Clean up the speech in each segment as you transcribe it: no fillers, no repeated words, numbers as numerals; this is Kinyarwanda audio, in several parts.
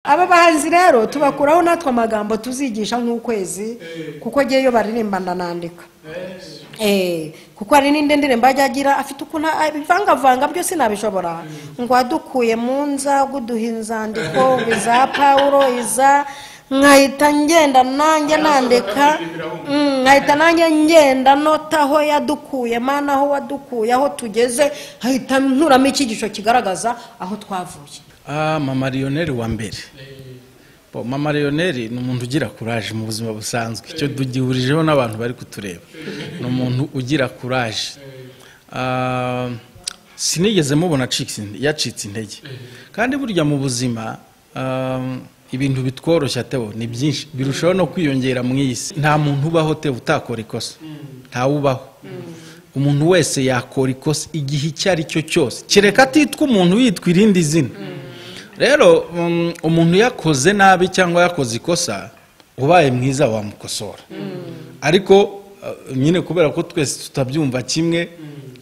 Aba bahanzi rero tubakuraho natwe amagambo tuzigisha nk'ukwezi, kuko ngewe iyo baririmba ndanandika. Kuko hari n'indi ndirimbo ajya agira afite ukuntu ibivangavanga byose sinabishobora, ngo adukuye mu nza guduha inzandiko iza Paulo iza, nkahita ngenda nanjye nandika, nkahita nanjye ngenda notaho yadukuye, mana aho wadukuye, aho tugeze, nkahita nkuramo icyigisho kigaragaza aho twavuye. Mama Lionel wa mbere. Mama Lionel ni umuntu ugira courage mu buzima busanzwe. Icyo tugihurijeho n'abantu bari kutureba. Ni umuntu ugira courage. Sinigeze mubona yacitse intege. Kandi burya mu buzima ibintu bitworoshya Theo ni byinshi, birushaho no kwiyongera mu isi. Nta muntu ubaho Theo utakora ikosa. Nta ubaho. Umuntu wese yakora ikosa igihe icyo ari cyo cyose, kereka atitwa umuntu yitwa irindi zina. Rero umuntu yakoze nabi cyangwa yakoze ikosa, ubaye mwiza wamukosora. Ariko nyine kubera ko twese tutabyumva kimwe,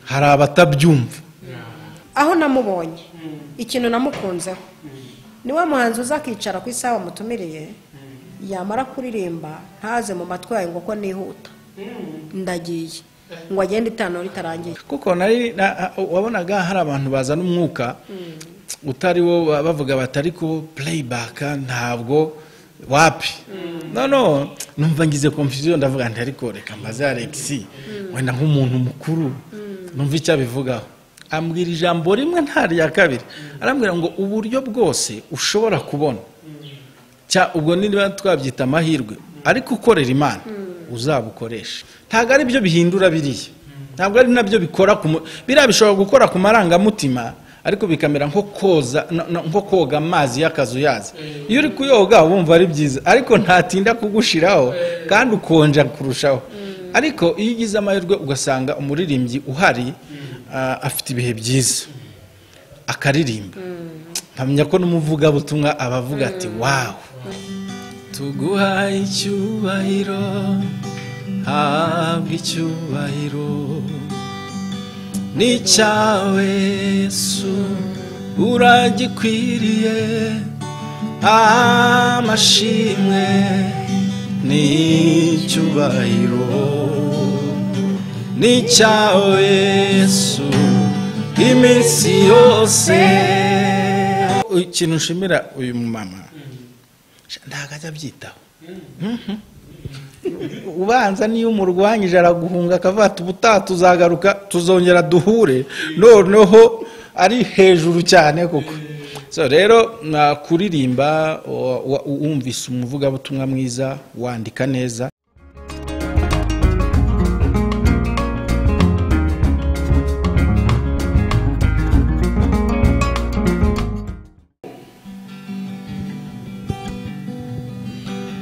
hari abatabyumva. Aho namubonye ikintu namukunzeho, ni wa muhanzi uzakicara ku isaha wamutumiriye, yamara kuririmba ntaze mu matwi yawe ngo ko nihuta ndagiye, ngo agende itanu ritarangiye. Kuko nari wabonaga hari abantu bazana umwuka utari wo, bavuga batari ko playback ntabwo wapi. No numva ngize confusion, ndavuga nti ariko reka mbaze Alex wenda nk'umuntu mukuru numva icyo abivugaho. Ambwira ijambo rimwe ntari ya kabiri, arambwira ngo uburyo bwose ushobora kubona cya ubwo niba twabyita amahirwe, ariko ukorera Imana uzabukoresha. Ntabwo ari byo bihindura biriya, ntabwo ari nabyo bikora, biriya bishobora gukora ku marangamutima, ariko bikamera nko koza, nko koga amazi y'akazuyazi. Iyo uri kuyoga wumva ari byiza, ariko ntatinda kugushiraho kandi ukonja kurushaho. Ariko iyo ugize amahirwe ugasanga umuririmbyi uhari afite ibihe byiza akaririmba, mpamya ko n'umuvugabutumwa abavuga ati wow, tuguha icyubahiro, habwa icyubahiro ni cyawe Yesu, uragikwiriye, amashimwe n'icyubahiro ni cyawe Yesu iminsi yose. Ikintu nshimira uyu mama, ntabwo ajya abyitaho. Ubanza niyo umurwanyije araguhunga akavuga ati ubutaha tuzagaruka tuzongera duhure, noneho ari hejuru cyane koko. So rero kuririmba wumvise umuvugabutumwa mwiza, wandika neza.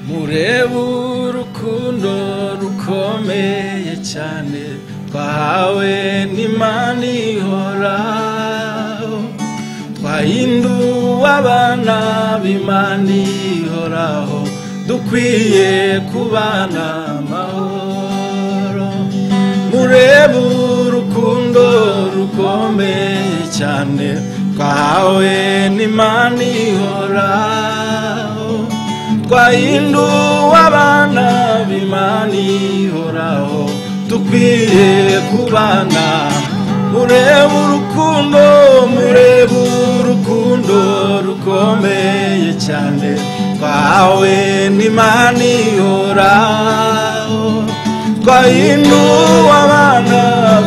Murebe urukundo rukomeye cyane twahawe n'Imana ihoraho, twahinduwe abana b'Imana ihoraho, dukwiye kubana amahoro. Murebe urukundo rukomeye cyane twahawe n'Imana ihoraho, twahinduwe abana b'Imana ihoraho, dukwiye kubana. Murebe urukundo, murebe urukundo rukomeye cyane twahawe n'Imana ihoraho, twahinduwe abana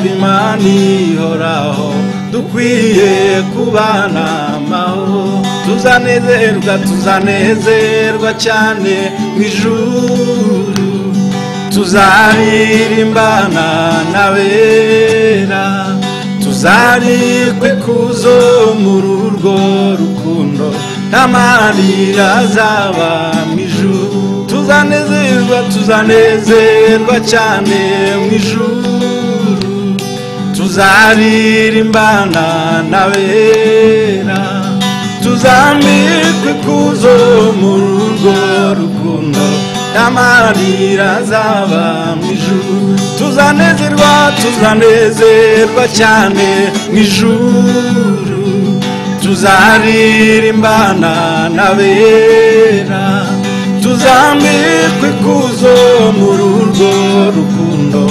b'Imana ihoraho, dukwiye kubana amahoro. Tuzanezerwa, tuzanezerwa cyane mu ijuru, tuzaririmbana n'abera, tuzarikwa ikuzo muri urwo rukundo, nta marira azaba mu ijuru. Tuzanezerwa, tuzanezerwa cyane mu ijuru, tuzaririmbana n'abera, tuzambikwa ikuzo muri urwo rukundo, nta marira azaba mu ijuru. Tuzanezerwa, tuzanezerwa cyane mu ijuru, tuzaririmbana N'abera tuzambikwe ikuzo muri urwo rukundo,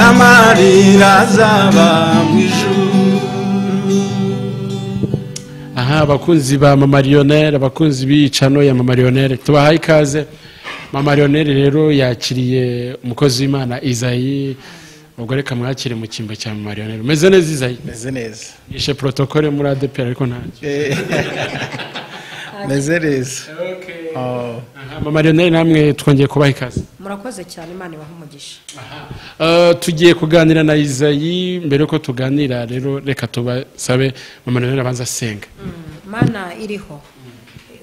amarira azaba mu ijuru. Aha, abakunzi ba Mama Lionel, abakunzi b'iyicano ya Mama Lionel, tubahaye ikaze. Mama Lionel rero yakiriye umukozi w'Imana Izayi. Ubwo reka mwakire mu cyimbo cya Mama Lionel. Umeze neza, Izayi? Meze neza. Yishe protocole muri ADEPR, ariko ntacyo. Meze neza. Oh. Aha, Mama Lionel, namwe twongeye kubaha ikaze. Murakoze cyane, Imana ibahe umugisha. Tugiye kuganira na Izayi. Mbere yuko tuganira rero, reka tubasabe Mama Lionel abanza asenga. Mana iriho,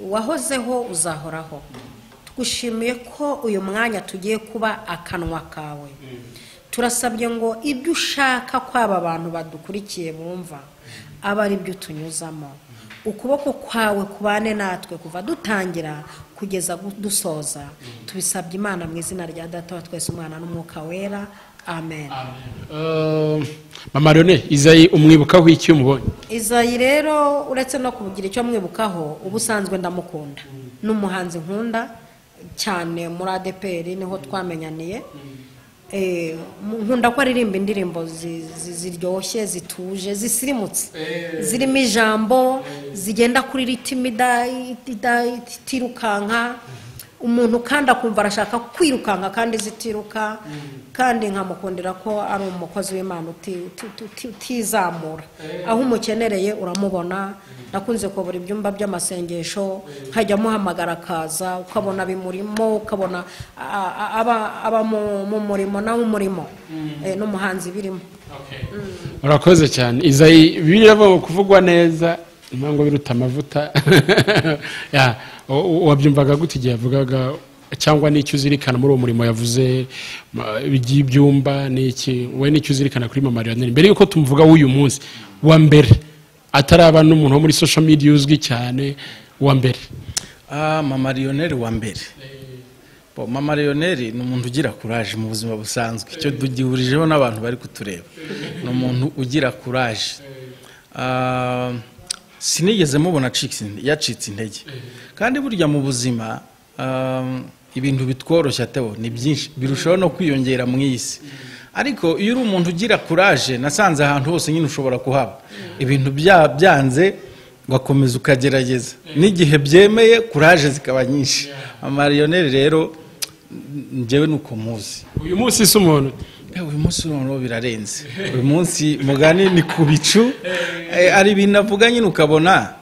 wahozeho, uzahoraho, tugushimiye ko uyu mwanya tugiye kuba akanwa kawe. Turasabye ngo ibyo ushaka ko aba bantu badukurikiye bumva abe ari byo tunyuzamo. Ukuboko kwawe kubane natwe kuva dutangira kugeza dusoza. Tubisabye Imana mu izina rya Data wa twese, Umwana n'Umwuka Wera, amen. Mama Lionel, Izayi umwibukaho iki iyo umubonye? Izayi rero, uretse no kugira icyo mwibukaho, ubusanzwe ndamukunda, ni umuhanzi nkunda cyane. Muri ADEPR niho twamenyaniye. Nkunda ko aririmba indirimbo ziryoshye, zituje, zisirimutse, zirimo ijambo, zigenda kuri rythme itirukanka umuntu, kandi akumva arashaka kwirukanka kandi zitiruka. Kandi nkamukundira ko ari umukozi w'Imana utizamura. Aho umukenereye uramubona. Nakunze kubura ibyumba by'amasengesho, nkajya amuhamagara akaza, ukabona bimurimo, ukabona aba mu murimo nawe umurimo. N'umuhanzi birimo. Urakoze cyane, Izayi. Biravuga ngo kuvugwa neza impamvu biruta amavuta. Ya, wabyumvaga gute igihe yavugaga, cyangwa n'icyo uzirikana muri uwo murimo yavuze by'ibyumba n'iki? Wowe n'icyo uzirikana kuri Mama Lionel mbere yuko tumuvuga w'uyu munsi wa mbere, ataraba n'umuntu wo muri social media uzwi cyane, wa mbere? Ah, Mama Lionel wa mbere. Bo, Mama Lionel ni umuntu ugira courage mu buzima busanzwe. Icyo tugihurijeho n'abantu bari kutureba, ni umuntu ugira courage. Ah, sinigeze mubona yacitse intege. Kandi burya mu buzima ibintu bitworoshya, Teo, ni byinshi, birushaho no kwiyongera mu isi. Ariko iyo uri umuntu ugira courage, nasanze ahantu hose nyine ushobora kuhaba. Ibintu byanze ugakomeza ukagerageza, n'igihe byemeye courage zikaba nyinshi. Mama Lionel rero njyewe nuko muzi. Uyu munsi si umuntu? Uyu munsi noneho birarenze. Uyu munsi mugani ni ku bicu. Hari ibintu avuga nyine ukabona,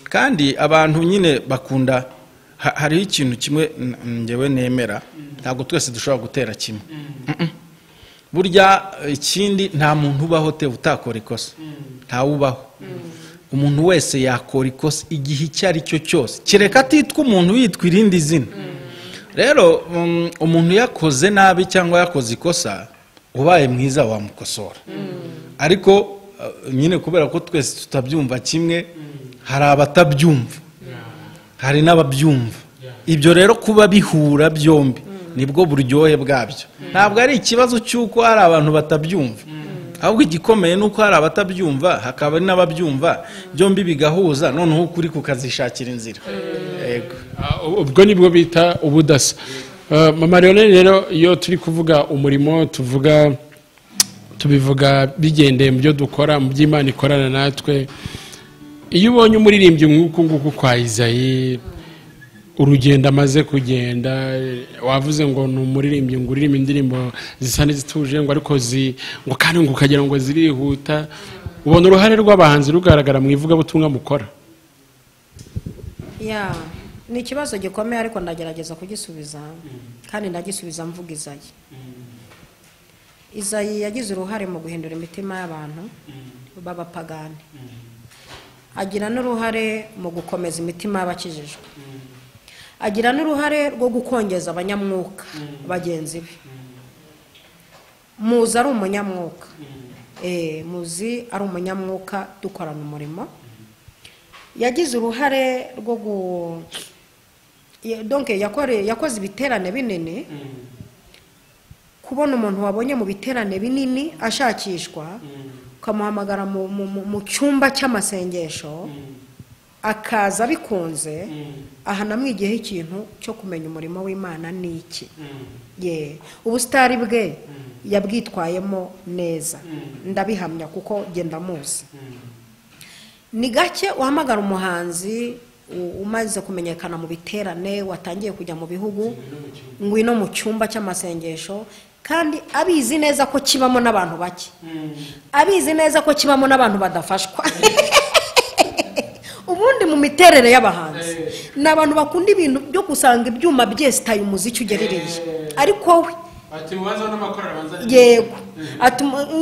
kandi abantu nyine bakunda hariho ikintu kimwe njyewe nemera: ntabwo twese dushobora gutera kimwe. Burya ikindi, nta muntu ubaho te utakora ikosa, ntawubaho. Umuntu wese yakora ikosa igihe icyo ari cyo cyose, kereka atitwa umuntu, yitwa irindi zina. Rero umuntu yakoze nabi cyangwa yakoze ikosa, ubaye mwiza wamukosora. Ariko nyine kubera ko twese tutabyumva kimwe, hari abatabyumva, hari n'ababyumva. Ibyo rero kuba bihura byombi nibwo buryohe bwabyo. Ntabwo ari ikibazo cy'uko hari abantu batabyumva, ahubwo igikomeye ni uko hari abatabyumva hakaba n'ababyumva, byombi bigahuza, noneho ukuri kukazishakira inzira. Yego. Ah, ubwo nibwo bita ubudasa. Mama Lionel rero, iyo turi kuvuga umurimo, tuvuga, tubivuga bigendeye mu byo dukora, mu by'Imana ikorana natwe. Iyo ubonye umuririmbyi nk'uku nguku kwa Izayi, urugendo amaze kugenda, wavuze ngo ni umuririmbyi ngo uririmba indirimbo zisa n'izituje, ngo ariko ngo kandi ngo ukagira ngo zirihuta, ubona uruhare rw'abahanzi rugaragara mu ivugabutumwa mukora? Ya, ni ikibazo gikomeye, ariko ndagerageza kugisubiza, kandi ndagisubiza mvuga Izayi. Izayi yagize uruhare mu guhindura imitima y'abantu b'abapagani, agira n'uruhare mu gukomeza imitima y'abakijijwe, agira n'uruhare rwo gukongeza abanyamwuka bagenzi be. Muzi ari umunyamwuka. Muzi ari umunyamwuka, dukorana umurimo. Yagize uruhare rwo gu donc yakoze ibiterane binini. Kubona umuntu wabonye mu biterane binini ashakishwa, ukamuhamagara mu cyumba cy'amasengesho. Akaza bikunze. Aha namwigiyeho ikintu cyo kumenya umurimo w'Imana ni iki. Ye, ubusitari bwe yabwitwayemo neza, ndabihamya kuko genda muzi. Ni gake uhamagara umuhanzi umaze kumenyekana mu biterane, watangiye kujya mu bihugu, ngwino mu cyumba cy'amasengesho, kandi abizi neza ko kibamo n'abantu bake, abizi neza ko kibamo n'abantu badafashwa. Ubundi mu miterere y'abahanzi ni abantu bakunda ibintu byo gusanga ibyuma byesitaye umuziki ugerereye, ariko we yego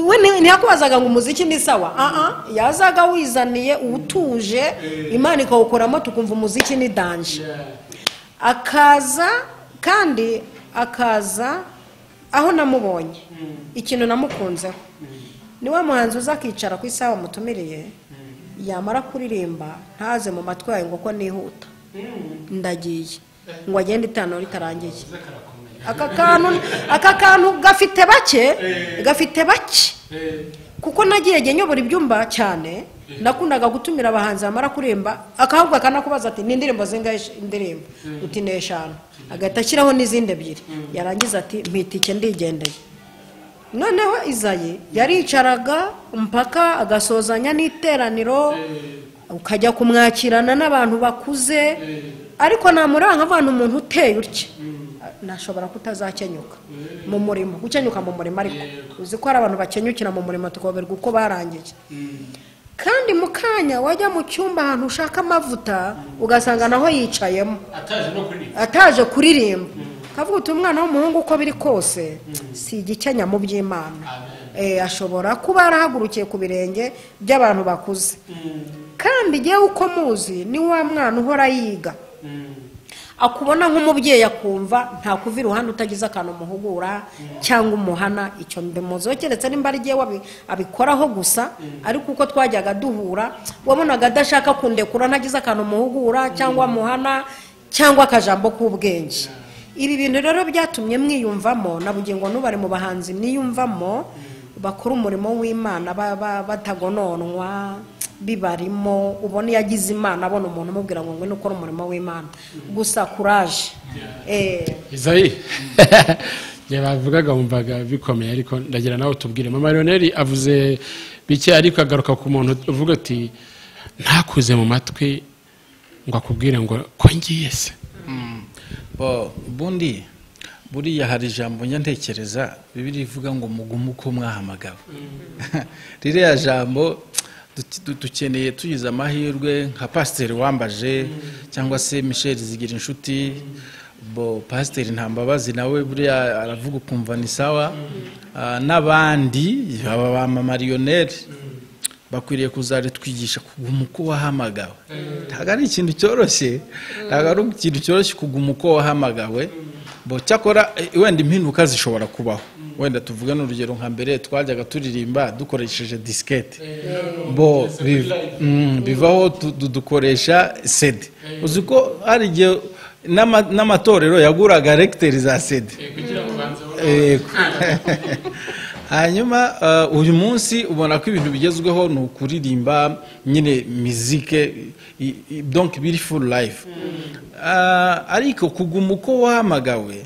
we ntiyakubazaga ngo umuziki ni sawa, yazaga wizaniye utuje, Imana ikawukoramo tukumva umuziki ni danje. Akaza kandi akaza aho namubonye ikintu namukunzeho ni wa muhanzi uza akicara ku isaha wamutumiriye, yamara kuririmba ntaze mu matwi yawe ngo ko nihuta ndagiye, ngo agende itanu ritarangiye. Aka kantu gafite bake, gafite bake, kuko nagiye nyobora ibyumba cyane, nakundaga gutumira abahanzi bamara kuririmba akavuga akanakubaza ati ni indirimbo zingahe indirimbo, uti ni 5, agahita ashyiraho n'izindi 2, yarangiza ati mpitike ndigendeye. Noneho Izayi yaricaraga mpaka agasozanya n'iteraniro, ukajya kumwakirana n'abantu bakuze, ariko namuranga abantu umuntu uteye utya nashobora kutazakenyuka mu murimo, gukenyuka mu murimo, ariko uzi ko hari abantu bakenyukira mu murimo tukoberwa uko barangiye. Kandi mu kanya wajya mu cyumba ahantu ushaka amavuta ugasanga naho yicayemo ataje kuririmba, kavuga uti umwana w'umuhungu uko biri kose si igikenya mu by'Imana, ashobora kuba yarahagurukiye ku birenge by'abantu bakuze. Kandi igihe uko muzi ni wa mwana uhora yiga, akubona nk'umubyeyi akumva nta kuva iruhande utagize akantu umuhugura cyangwa umuhana. Icyo mbimuziho keretse nimba ari igihe abikoraho gusa, ariko uko twajyaga duhura wabonaga adashaka kundekura ntagize akantu umuhugura cyangwa amuhana cyangwa akajambo k'ubwenge. Ibi bintu rero byatumye mwiyumvamo na bugingo n'ubari mu bahanzi niyumvamo bakora umurimo w'Imana batagononwa bibarimo, ubona yagize Imana abona umuntu umubwira ngo ngwino ukore umurimo w'Imana gusa, courage. Izayi yabavugaga wumvaga bikomeye, ariko ndagira nawe tubwire. Mama Lionel avuze bike ariko agaruka ku muntu uvuga ati ntakuze mu matwi ngo akubwire ngo ko ngiye se. Bo bundi buriya hari ijambo njya ntekereza Bibiliya ivuga ngo mugume uko mwahamagawe. Ririya jambo dukeneye tugize amahirwe nka pasiteri Wambaje cyangwa se Michel Zigira Inshuti, bo pasiteri Ntambabazi nawe buriya aravuga ukumva ni sawa, n'abandi aba ba Mama Lionel bakwiriye kuzaritwigisha kuguma uko wahamagawe. Ntabwo ari ikintu cyoroshye, ntabwo ari ikintu cyoroshye kuguma uko wahamagawe. Bo cyakora wenda impinduka zishobora kubaho, wenda tuvuge n'urugero nka mbere twajyaga turirimba dukoresheje diskette, bo bivaho dukoresha CD. Uzi ko hari igihe n'amatorero yaguraga lecteur za CD. Hanyuma uyu munsi ubona ko ibintu bigezweho ni ukuririmba nyine muzike, donc biri full life. Ariko kuguma uko wahamagawe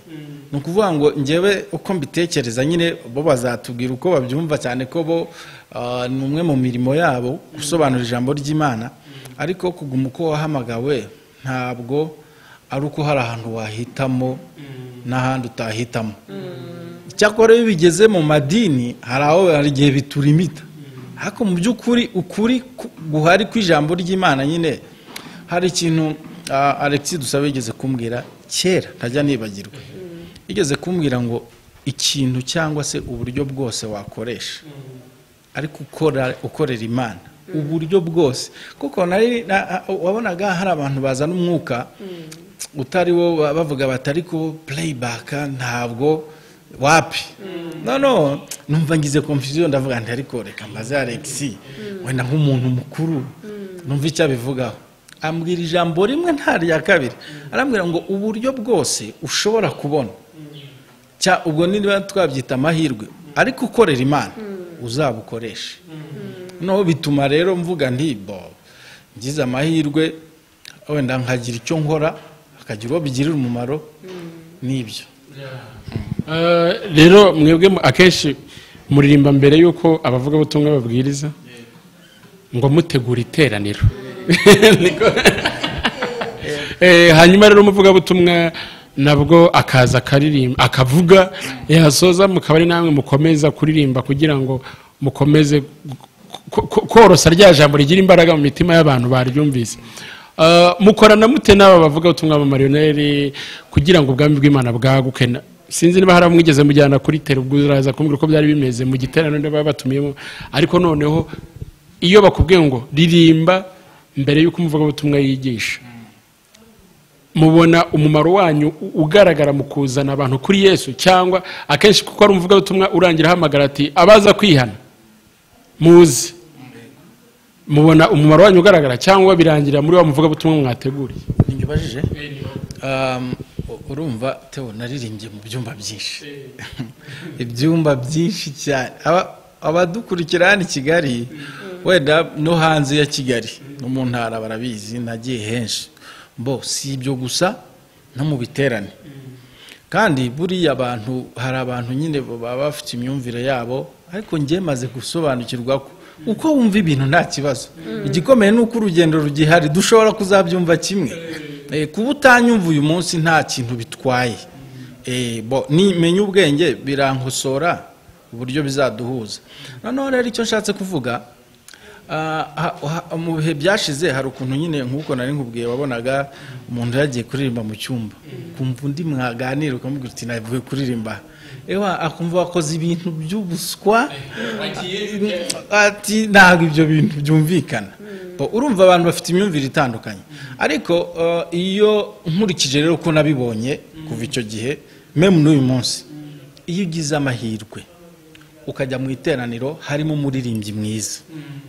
ni ukuvuga ngo njyewe uko mbitekereza nyine bo bazatubwira uko babyumva, cyane ko bo ni umwe mu mirimo yabo gusobanura ijambo ry'Imana, ariko kuguma uko wahamagawe ntabwo ari uko hari ahantu wahitamo n'ahandi utahitamo. Icyakora iyo bigeze mu madini hari aho hari igihe biturimita, ariko mu by'ukuri ukuri guhari kw'ijambo ry'Imana nyine hari ikintu Alexis Dusabe yigeze kumbwira kera ntajya nibagirwa. Yigeze kumbwira ngo ikintu cyangwa se uburyo bwose wakoresha ariko ukorera Imana uburyo bwose, kuko nari wabonaga hari abantu bazana umwuka utari wo bavuga bati ariko playback ntabwo wapi. No numva ngize confusion ndavuga nti ariko reka mbaze Alexis wenda nk'umuntu mukuru numva icyo abivugaho. Ambwira ijambo rimwe ntari ya kabiri, arambwira ngo uburyo bwose ushobora kubona cya ubwo niba twabyita amahirwe ariko ukorera Imana uzabukoresha. No bituma rero mvuga nti bo Ngize amahirwe wenda nkagira icyo nkora, hakagira uwo bigirira umumaro, nibyo. Rero mwebwe akenshi muririmba mbere y'uko abavugabutumwa babwiriza, ngo mutegura iteraniro. Hanyuma rero umuvugabutumwa nabwo akaza akaririmba, akavuga, yasoza mukaba ari namwe mukomeza kuririmba kugira ngo mukomeze korosa rya jambo rigira imbaraga mu mitima y'abantu baryumvise. Mukorana mute n'aba bavugabutumwa ba mariyoneri kugira ngo ubwami bw'Imana bwaguke? Sinzi niba hari mwigeze mujyana kuri tele, ubwo uraza kumbwira uko byari bimeze mu giterane niba batumiyemo, ariko noneho iyo bakubwiye ngo ririmba mbere y'uko umuvugabutumwa yigisha, mubona umumaro wanyu ugaragara mu kuzana abantu kuri Yesu? Cyangwa akenshi kuko ari umuvugabutumwa urangira ahamagara ati abaza kwihana muze, mubona umumaro wanyu ugaragara cyangwa birangira muri wa muvugabutumwa mwateguriye? Ninjye ubajije? Urumva Theo, naririmbye mu byumba byinshi, ibyumba byinshi cyane. Abadukurikira hano i Kigali, wenda no hanze ya Kigali no mu ntara barabizi, nagiye henshi. Mbo si ibyo gusa, no mu biterane. Kandi buriya abantu, hari abantu nyine baba bafite imyumvire yabo, ariko njye maze gusobanukirwa ko uko wumva ibintu nta kibazo. Igikomeye ni uko urugendo rugihari, dushobora kuzabyumva kimwe. Kuba utanyumva uyu munsi nta kintu bitwaye. Nimenya ubwenge birankosora uburyo bizaduhuza. Noneho rero icyo nshatse kuvuga, mu bihe byashize hari ukuntu nyine nk'uko nari nkubwiye, wabonaga umuntu yagiye kuririmba mu cyumba, kumva undi mwaganira ukamubwira uti navuye kuririmba, ewa akumva wakoze ibintu by'ubuswa, ati ntabwo ibyo bintu byumvikana. Urumva abantu bafite imyumvire itandukanye. Ariko iyo nkurikije rero ko nabibonye kuva icyo gihe meme n'uyu munsi, iyo ugize amahirwe ukajya mu iteraniro harimo umuririmbyi mwiza.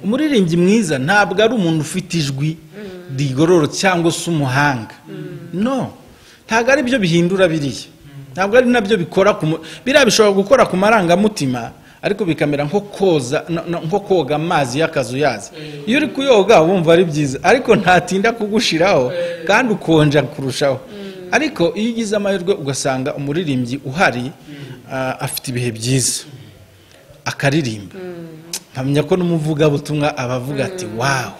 Umuririmbyi mwiza ntabwo ari umuntu ufite ijwi rigororotse cyangwa se umuhanga. No, ntabwo ari byo bihindura biriya, ntabwo ari nabyo bikora, biriya bishobora gukora ku marangamutima, ariko bikamera nko koza, nko koga amazi y'akazuyazi. Iyo uri kuyoga wumva ari byiza, ariko ntatinda kugushiraho kandi ukonja kurushaho. Ariko iyo ugize amahirwe ugasanga umuririmbyi uhari afite ibihe byiza akaririmba, nkamenya ko n'umuvugabutumwa abavuga ati wow,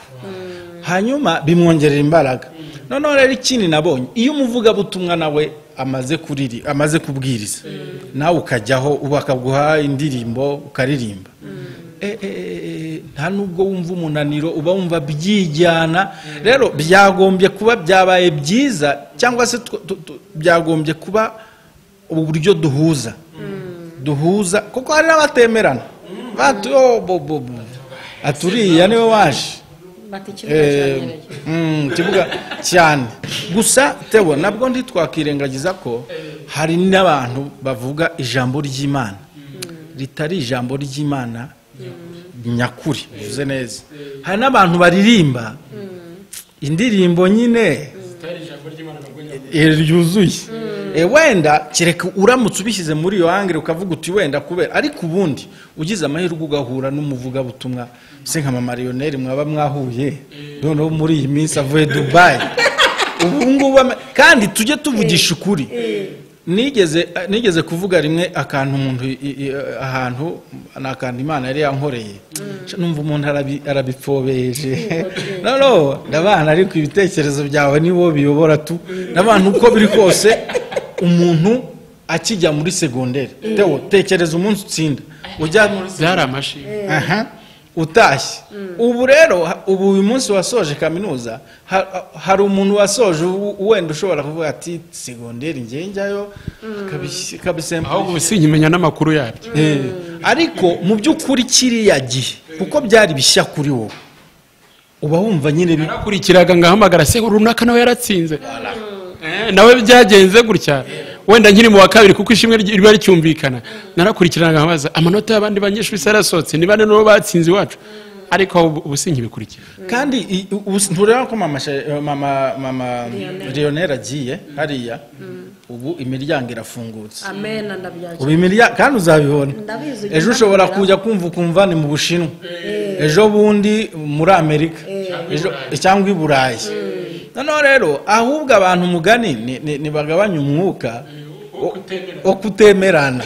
hanyuma bimwongerera imbaraga. Noneho rero ikindi nabonye, iyo umuvugabutumwa nawe amaze kubwiriza, nawe ukajyaho bakaguha indirimbo ukaririmba, nta nubwo wumva umunaniro, uba wumva byijyana. Rero byagombye kuba byabaye byiza, cyangwa se byagombye kuba uburyo duhuza, kuko hari n'abatemerana aturiya niwe waje kibuga cyane. Gusa Theo, nabwo ntitwakirengagiza ko hari n'abantu bavuga ijambo ry'Imana ritari ijambo ry'Imana nyakuri, bivuze neza. Hari n'abantu baririmba indirimbo nyine ryuzuye, wenda kereka uramutse ubishyize muri iyo angire ukavuga uti wenda kubera, ariko ubundi ugize amahirwe ugahura n'umuvugabutumwa se nka mama Lionel mwaba mwahuye, noneho muri iyi minsi avuye Dubai ubu ngubu. Kandi tujye tuvugisha ukuri, nigeze kuvuga rimwe akantu umuntu ahantu nakantu Imana yari yankoreye, numva umuntu arabipfobeje. No ndabana, ariko ibitekerezo byawe nibo biyobora tu n'abantu uko biri kose. Umuntu akijya muri segonderi, Theo, tekereza umunsi utsinda ujya muri byari amashimwe, utashye. Ubu rero ubu uyu munsi wasoje kaminuza, hari umuntu wasoje wenda ushobora kuvuga ati segonderi ngiye njyayo kabisemba, ahubwo sinkimenya n'amakuru yabyo. Ariko mu by'ukuri kiriya gihe kuko byari bishya kuri wowe, uba wumva nyine narakurikiraga ngahamagara se runaka nawe yaratsinze, nawe byagenze gutya, wenda nkiri mu wa kabiri kuko ishimwe riba ricyumvikana, narakurikiranaga nkabaza amanota y'abandi banyeshuri yarasohotse ni bane n'uwo batsinze iwacu, ariko ubu sinkibikurikira. Kandi ntureba ko mama Lionel agiye hariya, ubu imiryango irafungutse. Amen, ndabyakira. Ubu imiryango kandi uzabibona. Ejo ushobora kujya kumva ukumva ni mu Bushinwa, ejo bundi muri Amerika, Cyangwa i Burayi. Noneho rero ahubwo abantu umugani ntibagabanye umwuka wo kutemerana,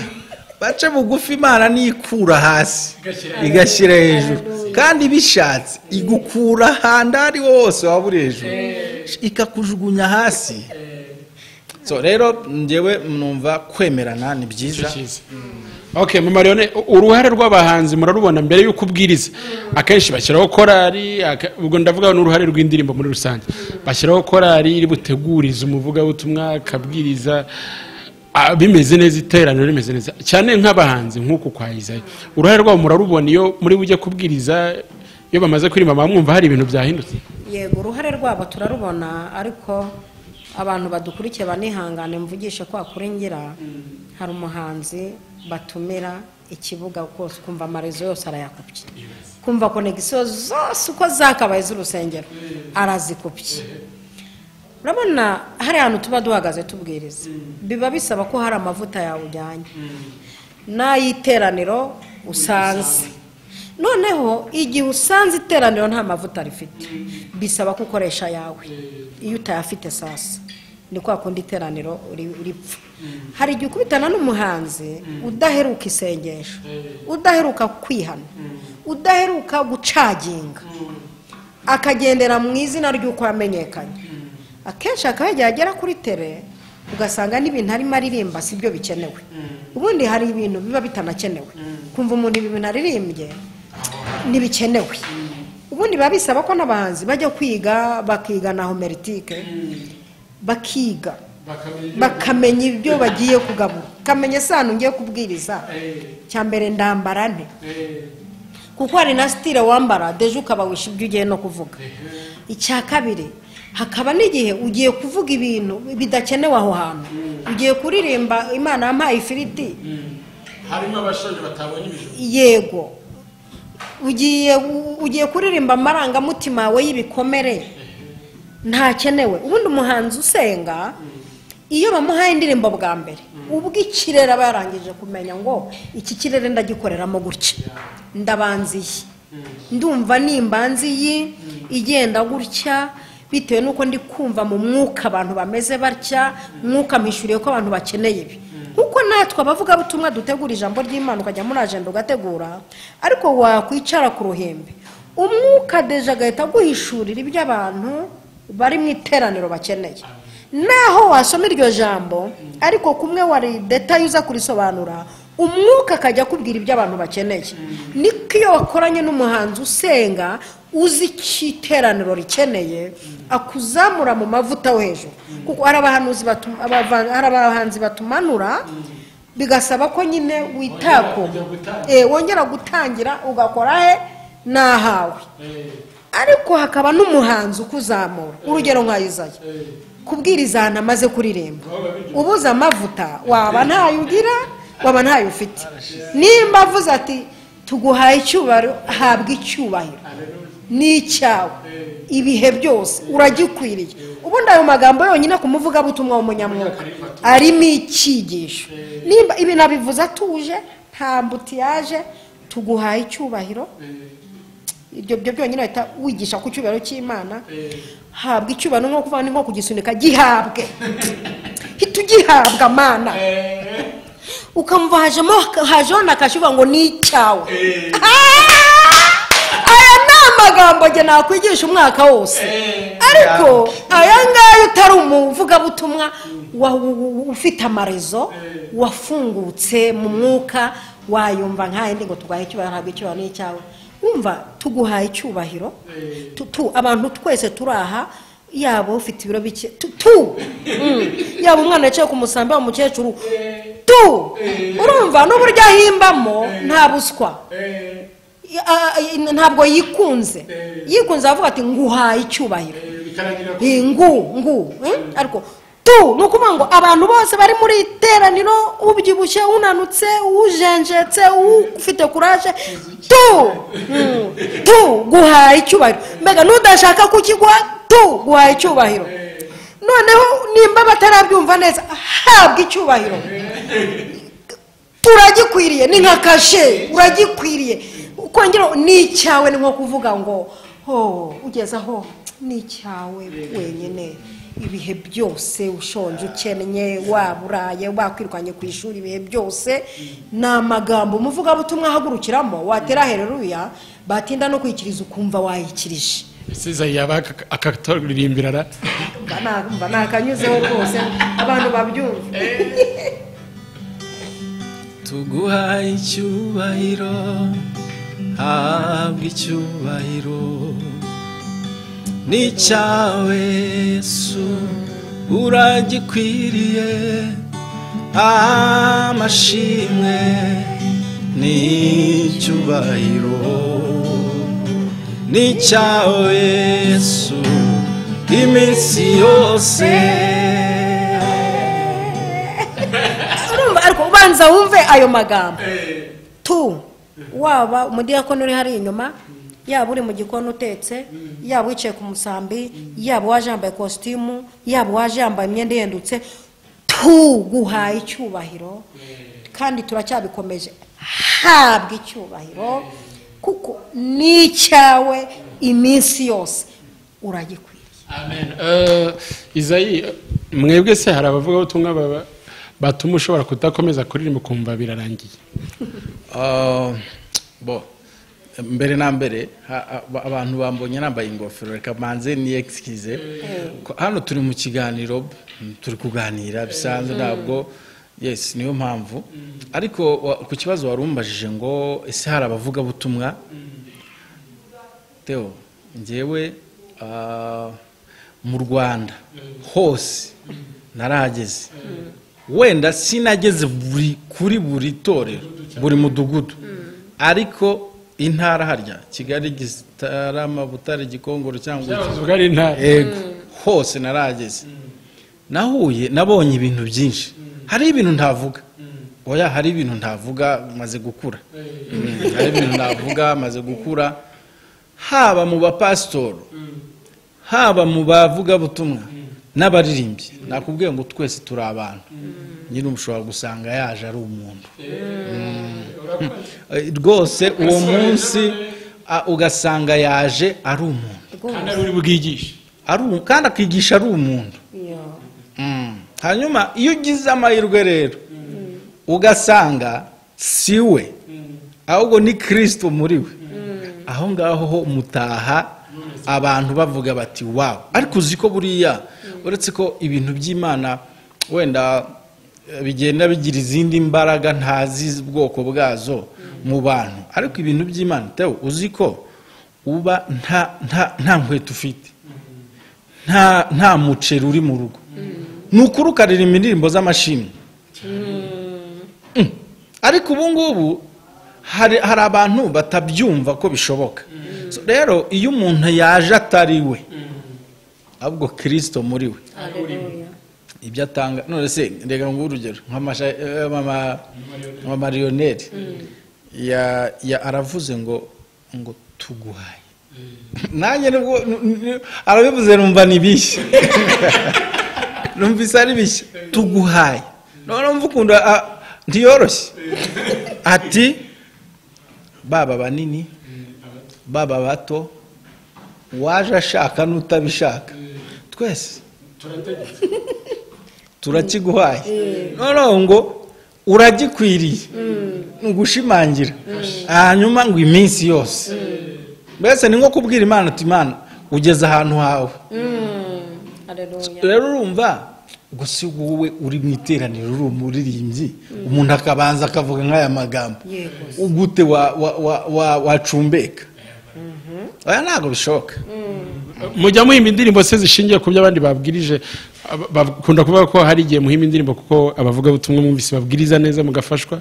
bace bugufi. Imana nikura hasi igashyira hejuru, kandi bishatse igukura ahandi ari hose waba uri hejuru ikakujugunya hasi. So rero njyewe numva kwemerana ni byiza. Okay, Mama Leone, uruhare rw'abahanzi murarubona mbere y'uko ubwiriza. Akenshi bashyiraho korari, ubwo ndavuga n'uruhare rw'indirimbo muri rusange. Bashyiraho korari iri buteguriza umuvugabutumwa akabwiriza bimeze neza, iteraniro rimeze neza cyane. Nk'abahanzi nk'uku kwa Isaie, uruhare rwabo murarubona iyo muri bujye kubwiriza, iyo bamaze kuririmba mwumva hari ibintu byahindutse? Yego, uruhare rwabo turarubona, ariko abantu badukurikiye banihangane mvugishe kwa kuri ngira. Hari umuhanzi batumira ikibuga kose kumva amarezo yose arayakupye, kumva connexion zose uko zakabaye z'urusengero arazikupye. Urabona hari ahantu tuba duhagaze tubwiriza, biba bisaba ko hari amavuta yawe ujyanye n'ay'iteraniro usanze. Noneho igihe usanze iteraniro nta mavuta rifite, bisaba ko ukoresha yawe. Iyo utayafite sasa ni kwa kundi iteraniro ripfa. Hari igihe ukubitana n'umuhanzi udaheruka isengesho, udaheruka kwihana, udaheruka gucaginga, akagendera mu izina ry'uko yamenyekanye. Akenshi akaba yagiye agera kuri tere ugasanga n'ibintu arimo aririmba si byo bikenewe. Ubundi hari ibintu biba bitanakenewe, kumva umuntu ibi bintu aririmbye ntibikenewe. Ubundi biba bisaba ko n'abahanzi bajya kwiga, bakiga na homeritike, bakiga bakamenya ibyo bagiye kugabura, bakamenya isano ngiye kubwiriza. Cya mbere ndambara nte, kuko hari na style wambara deje ukaba wisha ibyo ugiye no kuvuga. Icya kabiri, hakaba n'igihe ugiye kuvuga ibintu bidakenewe aho hantu. Ugiye kuririmba Imana yampaye ifiriti, harimo abashaje batabonye ibijumba. Yego, ugiye kuririmba amarangamutima yawe y'ibikomere ntakenewe. Ubundi umuhanzi usenga iyo bamuhaye indirimbo bwa mbere, ubwo ikirere aba yarangije kumenya ngo iki kirere ndagikoreramo gutya, ndabanziye, ndumva nimbanziye igenda gutya, bitewe nuko ndi kumva mu mwuka abantu bameze batya, mwuka mpishuriye ko abantu bakeneye ibi. Kuko natwe abavugabutumwa dutegura ijambo ry'Imana, ukajya muri agenda ugategura, ariko wakwicara ku ruhembe umwuka deje agahita aguhishurira ibyo abantu bari mu iteraniro bakeneye. Naho wasoma iryo jambo ariko kumwe wari detail uza kurisobanura, umwuka akajya akubwira ibyo abantu bakeneye. Niko iyo wakoranye n'umuhanzi usenga uzi icyo iteraniro rikeneye, akuzamura mu mavuta yo hejuru. Kuko hari abahanzi batumanura, bigasaba ko nyine witako wongera gutangira ugakora he nahawe. Ariko hakaba n'umuhanzi ukuzamura, urugero nka Isaie, kubwiriza ahantu amaze kuririmba ubuze amavuta waba ntayo ugira, waba ntayo ufite. Nimba avuze ati tuguhaye icyubahiro, habwa icyubahiro n'icyawe ibihe byose, uragikwiriye. Ubundi ayo magambo yonyine ku muvugabutumwa w'umunyamwuka arimo icyigisho. Nimba ibi nabivuze atuje, nta mbutiyaje, tuguhaye icyubahiro, ibyo byonyine ahita wigisha ku cyubahiro cy'Imana. Habwa icyubahiro nko kuvuga ni nko kugisunika, gihabwe, hita ugihabwa Mana. Ukamva hajeho na kashuba ngo ni icyawe. Aya ni amagambo njye nakwigisha umwaka wose, ariko aya ngaya utari umuvugabutumwa ufite amarezo wafungutse mu mwuka wayumva nk'ayandi ngo tuguhaye icyubahiro, ntabwo icyubahiro ni icyawe. Wumva tuguhaye icyubahiro, abantu twese turaha, yaba ufite ibiro bike tu, yaba umwana yicaye ku musambi wa mukecuru tu, urumva n'uburyo ahimbamo nta buswa, ntabwo yikunze avuga ati nguhaye icyubahiro, ngu ariko tu ni ukuvuga ngo abantu bose bari muri iteraniro, ubyibushye, unanutse, ujenjetse, ufite kuraje, tu tu guhaye icyubahiro. Mbega n'udashaka kukiguha, tu guhaye icyubahiro. Noneho nimba batarabyumva neza, habwa icyubahiro, uragikwiriye, ni nka kashe, uragikwiriye. Ukongera ni icyawe, ni nko kuvuga ngo Ho, ugeze aho ni icyawe wenyine ibihe byose, ushonje, ukennye, waba uraye, wakwirwanye ku ishuri, ibihe byose ni amagambo umuvugabutumwa ahagurukiramo. Watera haleluya, batinda no kwikiriza ukumva wayikirije. Ese yaba akatoririmbira ra? Mba nakanyuzeho rwose abantu babyumva. Tuguhaye icyubahiro, habwa icyubahiro, ni cyawe Yesu uragikwiriye, amashimwe n'icyubahiro, ni cyawe Yesu iminsi yose. Urumva, ariko ubanza wumve ayo magambo. Tu waba umudiyakoni uri hari inyuma, yaba uri mu gikoni utetse, yaba wicaye ku musambi, yaba waje yambaye kositimu, yaba waje yambaye imyenda ihendutse, tuguhaye icyubahiro kandi turacyabikomeje. Habwa icyubahiro kuko ni icyawe iminsi yose, uragikwiriye. Amen. Izayi, mwebwe se hari abavugabutumwa batuma ushobora kudakomeza kuririmba ukumva birarangiye? Bo mbere na mbere abantu bambonye nambaye ingofero, reka manze ni excuse. Hano turi mu kiganiro, turi kuganira bisanzwe, ntabwo yes niyo mpamvu. Ariko ku kibazo warumbajije ngo ese hari abavugabutumwa, Theo, njyewe mu Rwanda hose narahageze. Wenda sinageze kuri buri torero, buri mudugudu, ariko intara harya Kigali, Gitarama, Butare, Gikongoro cyangwa yego hose narahageze. Nahuye, nabonye ibintu byinshi. Hari ibintu ntavuga, oya, hari ibintu ntavuga maze gukura. Hari ibintu ntavuga maze gukura, haba mu bapasitoro, haba mu bavugabutumwa n'abaririmbyi. Nakubwiye ngo twese turi abantu, nyine ushobora gusanga yaje ari umuntu rwose uwo munsi, ugasanga yaje ari umuntu kandi ari bwigishe, kandi akigisha ari umuntu. Hanyuma iyo ugize amahirwe rero ugasanga si we ahubwo ni Kristo muri we, aho ngaho ho mutaha abantu bavuga bati wow. Ariko uzi ko buriya uretse ko ibintu by'Imana wenda bigenda bigira izindi mbaraga ntazi ubwoko bwazo mu bantu, ariko ibintu by'Imana Theo, uzi ko uba nta nkweto ufite, nta muceri uri mu rugo, ni ukuri ukaririmba indirimbo z'amashimwe. Ariko ubu ngubu hari abantu batabyumva ko bishoboka. Rero iyo umuntu yaje atari we ahubwo Kristo muri we, ibyo atanga. None se reka nguhe urugero nka mariyoneri aravuze ngo tuguhaye, nanjye nubwo arabivuze numva ni bishya, numvise ari bishya, tuguhaye. None numva ukuntu ntiyoroshye, ati baba banini baba bato, waje ashaka n'utabishaka, twese turakiguhaye. None ngo uragikwiriye, ngushimangira, hanyuma ngo iminsi yose. Mbese ni nko kubwira Imana uti Imana ugeze ahantu hawe. Rero urumva gusa wowe uri mu iteraniro uri umuririmbyi, umuntu akabanza akavuga nk'aya magambo, ugute wacumbeka? Oya, ntabwo bishoboka. Mujya muhimba indirimbo se zishingiye ku byo abandi babwirije? Bakunda kuvuga ko hari igihe muhimba indirimbo kuko abavugabutumwa mwumvise babwiriza neza mugafashwa,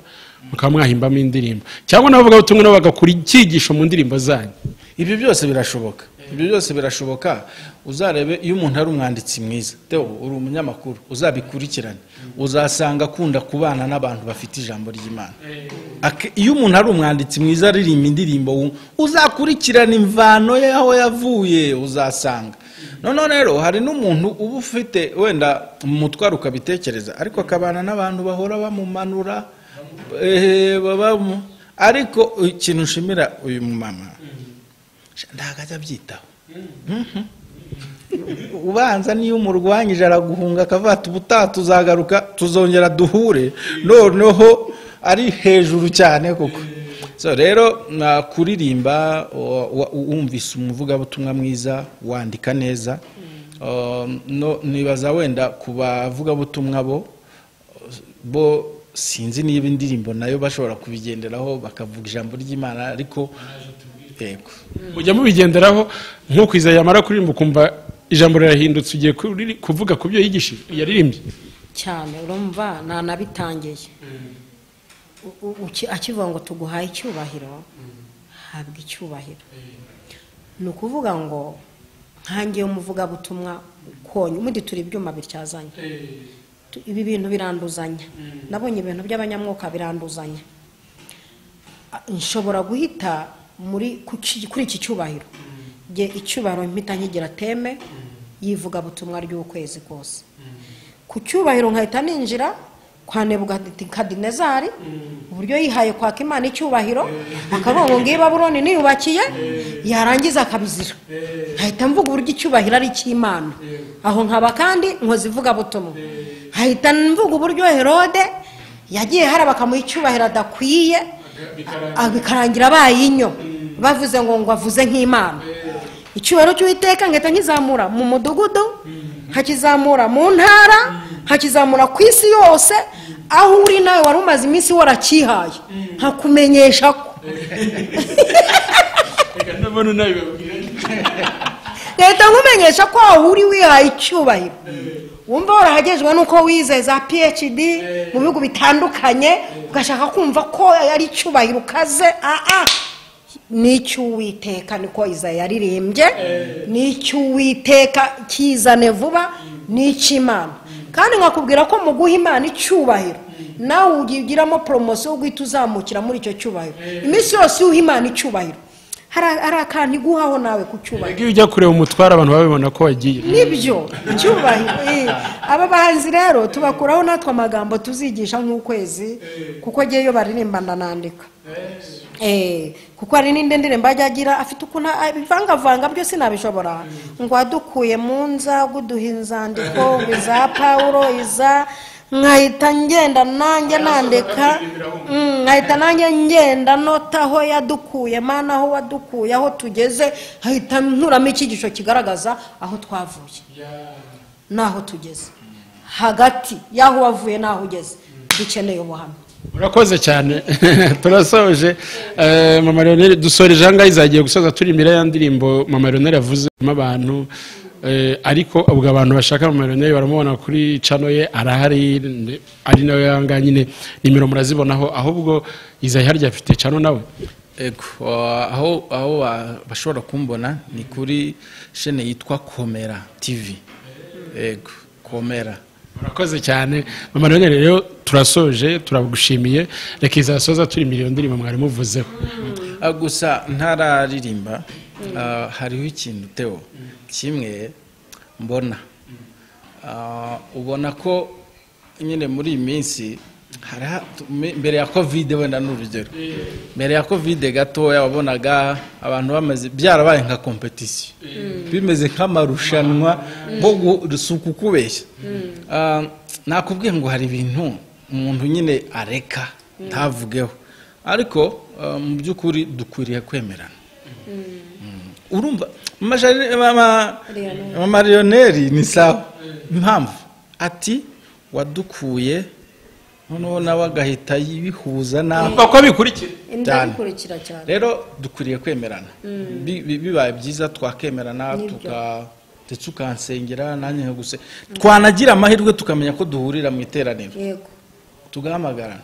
mukaba mwahimbamo indirimbo, cyangwa n'abavugabutumwa nabo bagakura icyigisho mu ndirimbo zanyu. Ibyo byose birashoboka, ibyo byose birashoboka. Uzarebe iyo umuntu ari umwanditsi mwiza, Theo uri umunyamakuru, uzabikurikirane, uzasanga akunda kubana n'abantu bafite ijambo ry'Imana. Iyo umuntu ari umwanditsi mwiza aririmba indirimbo, uzakurikirana imvano ye aho yavuye, uzasanga. None rero hari n'umuntu uba ufite wenda umutwaro ukabitekereza, ariko akabana n'abantu bahora bamumanura, ariko ikintu nshimira uyu mumama, Ntabwo ajya abyitaho. Ubanza niyo umurwanyije araguhunga akavuga ati ubutaha tuzagaruka tuzongera duhure, noneho ari hejuru cyane koko. So rero kuririmba wumvise umuvugabutumwa mwiza wandika neza, nibaza wenda ku bavugabutumwa bo sinzi niba indirimbo nayo bashobora kubigenderaho bakavuga ijambo ry'Imana, ariko yego mujya mubigenderaho. Nk'uko Izayi yamara kuririmba ukumva ijambo rirahindutse, ugiye kuvuga ku byo yigishije yaririmbye cyane, urumva nanabitangiye. Akivuga ngo tuguhaye icyubahiro, habwa icyubahiro. Ni ukuvuga ngo nkangiye umuvugabutumwa konye ubundi turi ibyuma bityazanye, ibi bintu biranduzanya. Nabonye ibintu by'abanyamwuka biranduzanya. Nshobora guhita muri kuri iki cyubahiro, nge icyubahiro mpita nkigira teme yivugabutumwa ry'ukwezi kose. Ku cyubahiro nkahita ninjira kwa Nebukadinezari, uburyo yihaye kwaka Imana icyubahiro, akavuga ngo ngiye Babuloni niyubakiye, yarangiza akabizira. Nkahita mvuga uburyo icyubahiro ari icy'Imana, aho nkaba kandi nkoze ivugabutumwa. Nkahita mvuga uburyo Herode yagiye hari bakamuha icyubahiro adakwiye, bikarangira abaye inyo, bavuze ngo avuze nk'Imana. Icyubahiro cy'Uwiteka nkahita nkizamura mu mudugudu, nkakizamura mu ntara, nkakizamura ku isi yose, aho uri nawe wari umaze iminsi warakihaye, nkakumenyesha ko leta nkumenyesha ko aho uri wihaye icyubahiro, wumva warahagejwe nuko wize za PhD mu bihugu bitandukanye, ugashaka kumva ko ari icyubahiro ukaze. N'icy'Uwiteka niko Izayi yaririmbye, n'icy'Uwiteka kizane vuba, n'icy'Imana. Kandi nkakubwira ko mu guha Imana icyubahiro nawe ugiramo poromosiyo yo guhita uzamukira muri icyo cyubahiro. Iminsi yose uha Imana icyubahiro hari akantu iguhaho nawe ku cyubahiro. Iyo ujya kureba umutwara abantu babibona ko wagiye, nibyo icyubahiro. Aba bahanzi rero tubakuraho natwe amagambo tuzigisha nk'ukwezi, kuko ngewe iyo baririmba ndanandika. Kuko hari n'indi ndirimbo ajya agira afite ukuntu abivangavanga byo sinabishobora, ngo wadukuye mu nza guduha inzandiko iza Pawulo iza, nkahita ngenda nanjye nandika, nkahita nanjye ngenda nota aho yadukuye Mana, aho wadukuye, aho tugeze, nkahita nkuramo icyigisho kigaragaza aho twavuye n'aho tugeze, hagati y'aho wavuye n'aho ugeze dukeneye ubuhamya. Murakoze cyane. Turasoje. Mama Leonel dusoreje aha ngaha, izagiye gusoza turi imbere ya ndirimbo Mama Leonel yavuzemo abantu, ariko ubwo abantu bashaka Mama Leonel baramubona kuri channel ye, arahari, ari nawe yanga nyine, nimero murazibonaho. Ahubwo Izayi harya afite channel nawe? Ego, aho bashobora kumbona ni kuri chaîne yitwa Komera TV. Ego, Komera. Murakoze cyane Mama Leonel, rero turasoje, turagushimiye. Reka izasoza turi miliyoni ndirimbo mwari muvuzeho. Gusa ntararirimba, hariho ikintu Theo kimwe mbona, ubona ko nyine muri iyi minsi mbere ya Covid, wenda n'urugero mbere ya Covid gatoya wabonaga abantu bamaze byarabaye nka competition, bimeze nk'amarushanwa nko gusuka ukubeshya. Nakubwiye ngo hari ibintu umuntu nyine areka ntavugeho, ariko mu by'ukuri dukwiriye kwemerana. Urumva Mama Leonel ni sawa, impamvu ati wadukuye, noneho nawe agahita yibihuza nawe ko bikurikira cyane. Rero dukwiriye kwemerana, bibaye byiza twakemerana, ndetse ukansengera nanjye nkaguse, twanagira amahirwe tukamenya ko duhurira mu iteraniro, tugahamagarana,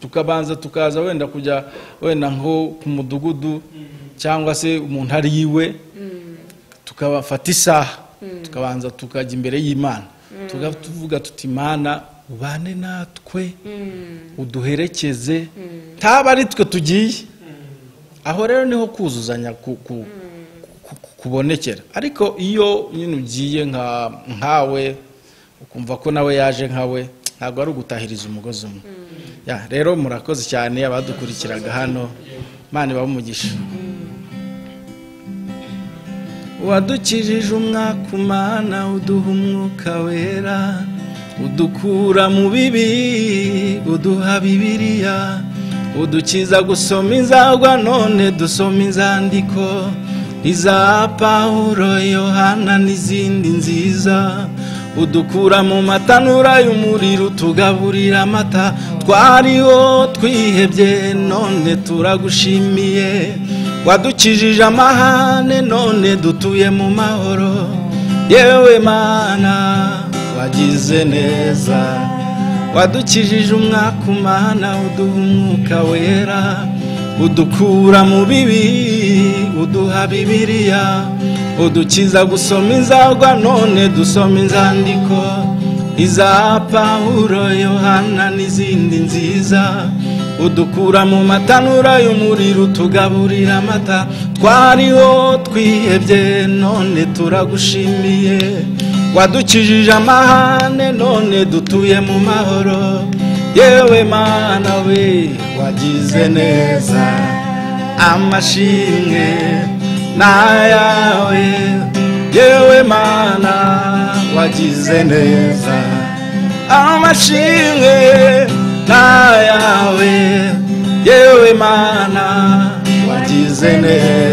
tukabanza tukaza wenda kujya wenda nko ku mudugudu cyangwa se umuntu ari iwe, tukabafata isaha tukabanza tukajya imbere y'Imana, tuvuga tuti Imana ubane natwe, uduherekeze, taba ari twe tugiye. Aho rero niho kuzuzanya kubonekera. Ariko iyo nyine ugiye nkawe ukumva ko nawe yaje nkawe, ntabwo ari ugutahiriza umugozi umwe. Rero murakoze cyane abadukurikiraga hano, Imana ibahe umugisha. Wadukijije umwaka Mana, uduha umwuka wera, udukura mu bibi, uduha Bibiliya, udukiza gusoma inzagwa, none dusoma inzandiko iza Pawulo, Yohana n'izindi nziza. Udukura mu matanura y'umuriro, utugaburira amata. Twariho twihebye, none turagushimiye. Wadukijije amahane, none dutuye mu mahoro. Yewe Mana, wagize neza. Wadukijije umwaka Mana, uduha umwuka wera, udukura mu bibi, uduha Bibiliya, udukiza gusoma inzagwa, none dusoma inzandiko iza Pawulo, Yohana n'izindi nziza. Udukura mu matanura y'umuriro, utugaburira amata. Twariho twihebye, none turagushimiye. Wadukijije amahane, none dutuye mu mahoro. Yewe Mana we, wagize neza. Amashimwe n'ayawe, yewe Mana, wagize neza. Amashimwe n'ayawe, yewe Mana, wagize neza.